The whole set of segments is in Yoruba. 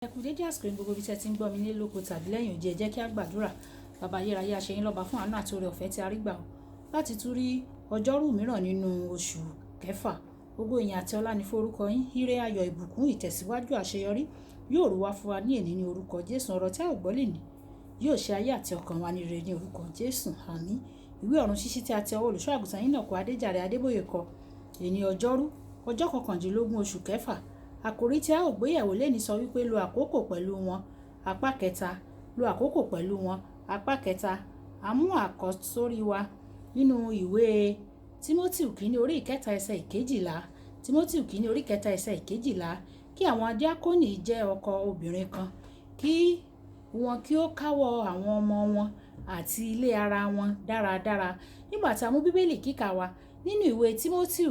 Ẹ kú dédé àsìkò yìí gbogbo ibi tí ẹ ti ń gbọ́ mi nílé lóko tàbí lẹ́yìn odi. Ẹ jẹ́ kí a gbàdúrà. Baba ayérayé, a ṣe yín lọ́ba fún àánú àti oore ọ̀fẹ́ tí a rí gbà ó láti tún rí ọjọ́rú mìíràn nínú oṣù kẹfà. Ògo, ìyìn àti ọlá ni fún orúkọ yín. Ire, ayọ̀, ìbùkún, ìtẹ̀síwájú, àṣeyọrí yóò rú wá fún wa ní èní ní orúkọ Jésù. Ọ̀rọ̀ tí a ò gbọ́ lónìí yóò ṣe ayé àti ọkàn wa ní rere ní orúkọ Jésù. Àmín. Ìwé ọ̀run ṣíṣí tí a ti ọwọ́ olùṣọ́ àgùntàn yín náà kọ Adéjàre Adébóyè kọ. Èní ọjọ́rú, ọjọ́ 19 oṣù kẹfà. Àkòrí tí a ó gbéyẹ̀wò lónìí sọ wípé lo àkókò pẹ̀lú wọn. Apá kẹta. Lo àkókò pẹ̀lú wọn. Apá kẹta. A mú àkọ́sórí wa nínú ìwé Tímótì kìíní orí ìkẹta ẹsẹ̀ ìkejìlá. Tímótì kìíní orí ìkẹta ẹsẹ̀ ìkejìlá. Kí àwọn díákónì jẹ́ ọkọ obìnrin kan, kí wọn kí ó káwọ́ àwọn ọmọ wọn àti ilé ara wọn dáradára. Nígbà tí a mú Bíbélì kíkà wa nínú ìwé Tímótì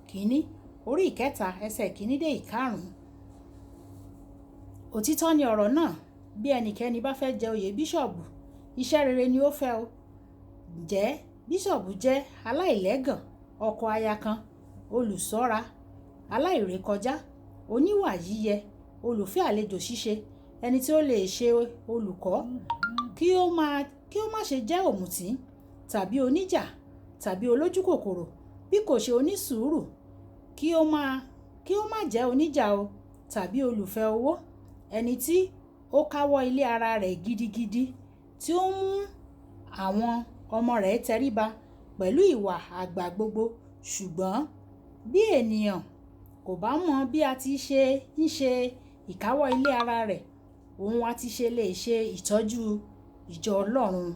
kìíní orí ìkẹta ẹsẹ̀ ìkíní dé ìkarùn-ún. Òtítọ́ ni ọ̀rọ̀ náà. Bí ẹnikẹ́ni bá fẹ́ jẹ oyè bíṣọ̀bù, iṣẹ́ rere ni ó fẹ́ o. Ǹjẹ́ bíṣọ̀bù jẹ́ aláìlẹ́gàn, ọkọ aya kan, olùṣọ́ra, aláìrékọjá, oníwà yíyẹ, olùfẹ́ àlejò ṣíṣe, ẹni tí ó lè ṣe olùkọ́, kí ó má ṣe jẹ́ òmùtí tàbí oníjà tàbí olójúkòkòrò, bí kò ṣe onísùúrù, kí ó má jẹ́ oníjà o tàbí olùfẹ́ owó, ẹni tí ó káwọ́ ilé ara rẹ̀ gidigidi, tí ó mú àwọn ọmọ rẹ̀ tẹríba pẹ̀lú ìwà àgbà gbogbo. Ṣùgbọ́n bí ènìyàn kò bá mọ bí a ti ṣe ń ṣe ìkáwọ́ ilé ara rẹ̀, òun a ti ṣe lè ṣe ìtọ́jú ìjọ Ọlọ́run.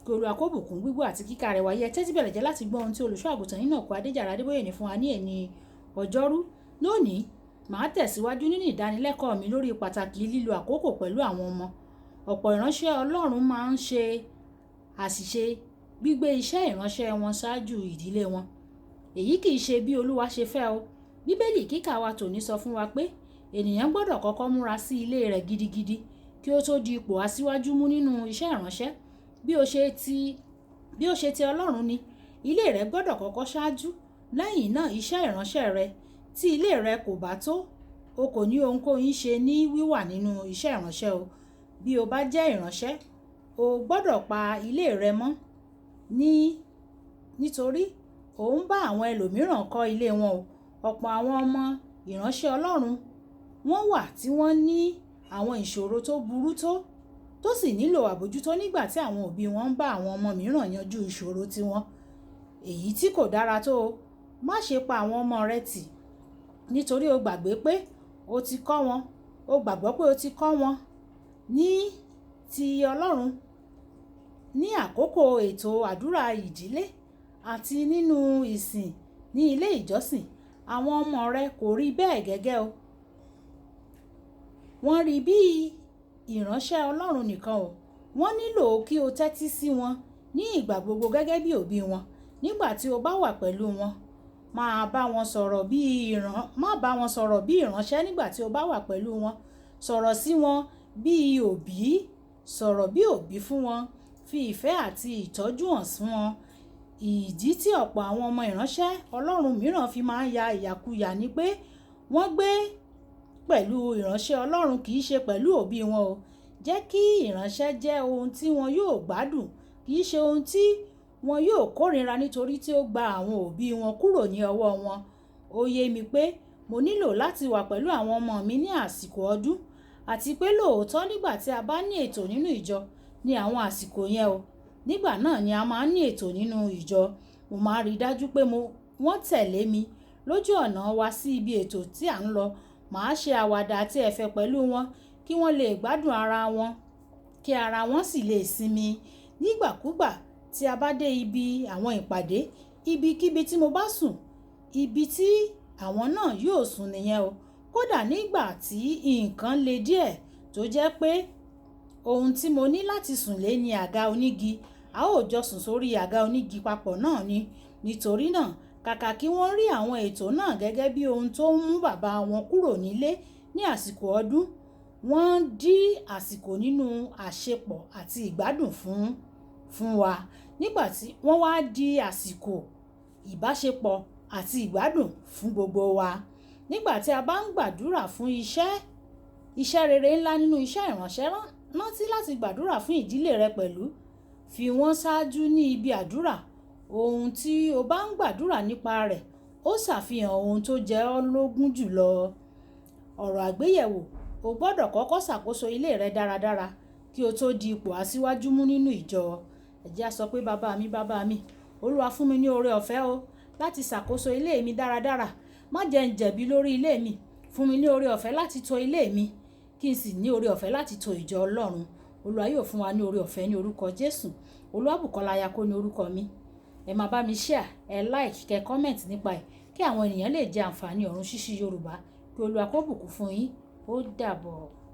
Kí Olúwa kó bùkún gbígbọ́ àti kíkà rẹ̀ wáyé. Ẹ tẹ́tí bẹ̀rẹ̀ jẹ́ láti gbọ́ ohun tí olùṣọ́ àgùntàn yín náà kọ Adéjàre Adébóyè ní fún wa ní èní ọjọ́rú. Lónìí, màá tẹ̀síwájú nínú ìdánilẹ́kọ̀ọ́ mi lórí pàtàkì lílo àkókò pẹ̀lú àwọn ọmọ. Ọ̀pọ̀ ìránṣẹ́ Ọlọ́run máa ń ṣe àṣìṣe gbígbé iṣẹ́ ìránṣẹ́ wọn ṣáájú ìdílé wọn. Èyí kì í ṣe bí Olúwa ṣe fẹ́ o. Bíbélì kíkà wa tòní sọ fún wa pé ènìyàn gbọ́dọ̀ kọ́kọ́ múra sí ilé rẹ̀ gidigidi kí ó tó di ipò aṣíwájú mú nínú iṣẹ́ ìránṣẹ́. Bí ó ṣe ti Ọlọ́run ni, ilé rẹ gbọ́dọ̀ kọ́kọ́ ṣáájú. Lẹ́yìn náà iṣẹ́ ìránṣẹ́ rẹ. Tí ilé rẹ kò bá tó, o kò ní ohunkóhun ṣe ní wíwà nínú iṣẹ́ ìránṣẹ́ o. Bí o bá jẹ́ ìránṣẹ́, o gbọ́dọ̀ pa ilé rẹ mọ́ nítorí ò ń bá àwọn ẹlòmíràn kọ́ ilé wọn o. Ọ̀pọ̀ àwọn ọmọ ìránṣẹ́ Ọlọ́run wọ́n wà tí wọ́n ní àwọn ìṣòro tó burú tó sì nílò àbójútó nígbà tí àwọn òbí wọn ń bá àwọn ọmọ mìíràn yanjú ìṣòro tiwọn. Èyí tí kò dára tó o. Má ṣe pa àwọn ọmọ rẹ tì nítorí o gbàgbé pé o ti kọ́ wọn. O gbàgbọ́ pé o ti kọ́ wọn ní ti Ọlọ́run ní àkókò ètò àdúrà ìdílé àti nínú ìsìn ní ilé ìjọsìn. Àwọn ọmọ rẹ kò rí bẹ́ẹ̀ gẹ́gẹ́ o. Wọ́n rí bí ìránṣẹ́ Ọlọ́run nìkan o. Wọ́n nílò kí o tẹ́tí sí wọn ní ìgbà gbogbo gẹ́gẹ́ bí òbí wọn. Nígbà tí o bá wà pẹ̀lú wọn, má bá wọn sọ̀rọ̀ bí ìránṣẹ́ nígbà tí o bá wà pẹ̀lú wọn. Sọ̀rọ̀ sí wọn bí òbí, sọ̀rọ̀ bí òbí fún wọn, fi ìfẹ́ àti ìtọ́jú hàn sí wọn. Ìdí tí ọ̀pọ̀ àwọn ọmọ ìránṣẹ́ Ọlọ́run mìíràn fi máa ń ya ìyàkuyà ni pé wọ́n gbé pẹ̀lú ìránṣẹ́ Ọlọ́run kì í ṣe pẹ̀lú òbí wọn o. Jẹ́ kí ìránṣẹ́ jẹ́ ohun tí wọn yóò gbádùn, kì í ṣe ohun tí wọn yóò kórìíra nítorí tí ó gba àwọn òbí wọn kúrò ní ọwọ́ wọn. Ó yé mi pé mo nílò láti wà pẹ̀lú àwọn ọmọ mi ní àsìkò ọdún, àti pé lóòótọ́ nígbà tí a bá ní ètò nínú ìjọ ní àwọn àsìkò yẹn o. Nígbà náà ni a máa ń ní ètò nínú ìjọ. Mo máa rí dájú pé wọ́n tẹ̀lé mi lójú ọ̀nà wa sí ibi ètò tí à ń lọ. Màá ṣe àwàdà àti ẹ̀fẹ̀ pẹ̀lú wọn kí wọ́n lè gbádùn ara wọn, kí ara wọn sì lè sinmi. Nígbàkúgbà tí a bá dé ibi àwọn ìpàdé, ibikíbi tí mo bá sùn, ibi tí àwọn náà yóò sùn nìyẹn o. Kódà nígbà tí nǹkan le díẹ̀ tó jẹ́ pé ohun tí mo ní láti sùn lé ní àga onígi, a ó jọ sùn sórí àga onígi papọ̀ náà ni. Nítorí náà, kàkà kí wọ́n rí àwọn ètò náà gẹ́gẹ́ bí ohun tó ń mú bàbá wọn kúrò nílé ní àsìkò ọdún, wọ́n dí àsìkò nínú àṣepọ̀ àti ìgbádùn fún wa. Nígbà tí wọ́n wá di àsìkò ìbáṣepọ̀ àti ìgbádùn fún gbogbo wa. Nígbà tí a bá ń gbàdúrà fún iṣẹ́ Iṣẹ́ rere ńlá nínú iṣẹ́ ìránṣẹ́. Rántí láti gbàdúrà fún ìdílé rẹ pẹ̀lú. Fi wọ́n ṣáájú ní ibi àdúrà. Ohun tí o bá ń gbàdúrà nípa rẹ̀ ó ṣàfihàn ohun tó jẹ́ ọ́ lógún jùlọ. Ọ̀rọ̀ àgbéyẹ̀wò. O gbọ́dọ̀ kọ́kọ́ ṣàkóso ilé rẹ dáradára kí o tó di ipò aṣíwájú mú nínú ìjọ. Ẹ jẹ́ á sọ pé bàbá mi, bàbá mi, Olúwa fún mi ní oore ọ̀fẹ́ o láti ṣàkóso ilé mi dáradára. Má jẹ́ ń jẹ̀bi lórí ilé mi. Fún mi ní oore ọ̀fẹ́ láti tò ilé mi kí n sì ní oore ọ̀fẹ́ láti tò ìjọ Ọlọ́run. Olúwa yóò fún wa ní oore ọ̀fẹ́ ní orúkọ Jésù. Olúwabùkọ́lá Ayako ní orúkọ mi. Ẹ máa bá mi share, ẹ like, kẹ comment nípa ẹ̀ kí àwọn ènìyàn lè jẹ àǹfààní ọ̀run ṣíṣí Yorùbá. Kí Olúwa kó bùkún fún yín. Ó dàbọ̀.